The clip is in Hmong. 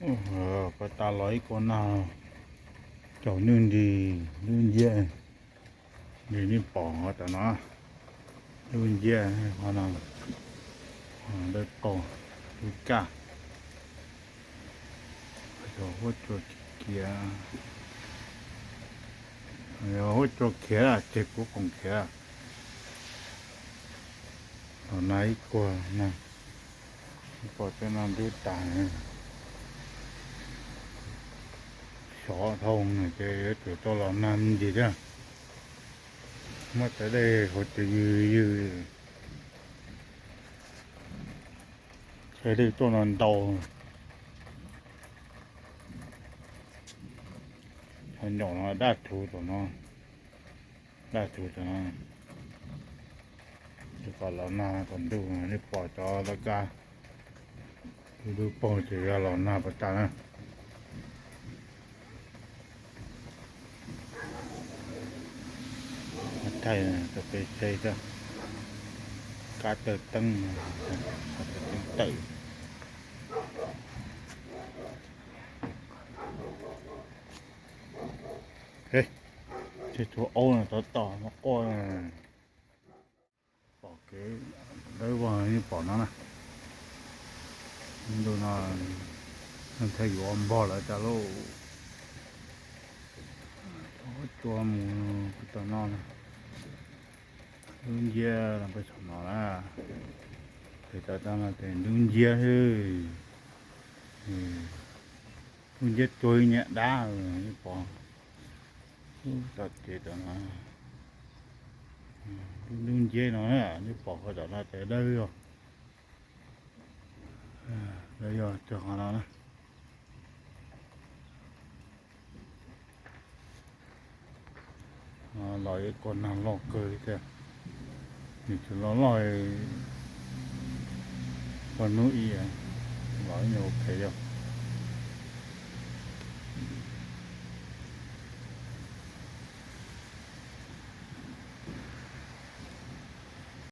Ua, koj tas los ib kua nag, caum nwj nrig, lub nciab, nws nej pom tom no, lub nciab qhov no, dawb paug, lub kaj, huab cua khiav, huab cua khiav, tseg kuv qoom khiav. Los nag ib kuag na, pom tej no ntub tas, xyov dhau no ces yuav tsum tau los nag me ntsis thiab. Muab cov dej hauv ces ywg ywg, cov dej tuaj no ntau. Cov nyom no daj thuv tom no, daj thuv tom no, kom los nag tom ntuj, nej pom cov laj kab dub dub paug ces yog los nag puas tas na. Thaij rau peb saib thiab, kab taw teeb, kab taw teeb tawm. Tej tug aub no tov tom no quaj. Pom kev dawb vog nej pom no na. Ntu no neeg thiaj yuav npog lawv tas lauj. Huab cua mus tom no, lub nciab no peb saum no na. Pem tom no ces lub nciab xwb. Lub nciab tuag ib nyuag dab, nej pom. Ub, tom ces tom no, lub nciab no na, nej pom qhov tom no ces dawb yog, dawb yog txog qhov no na. Los ib kua nag loj kawg li thiab, nws tsis los loj ua hnub ib, los ib nyuag ua phem yog.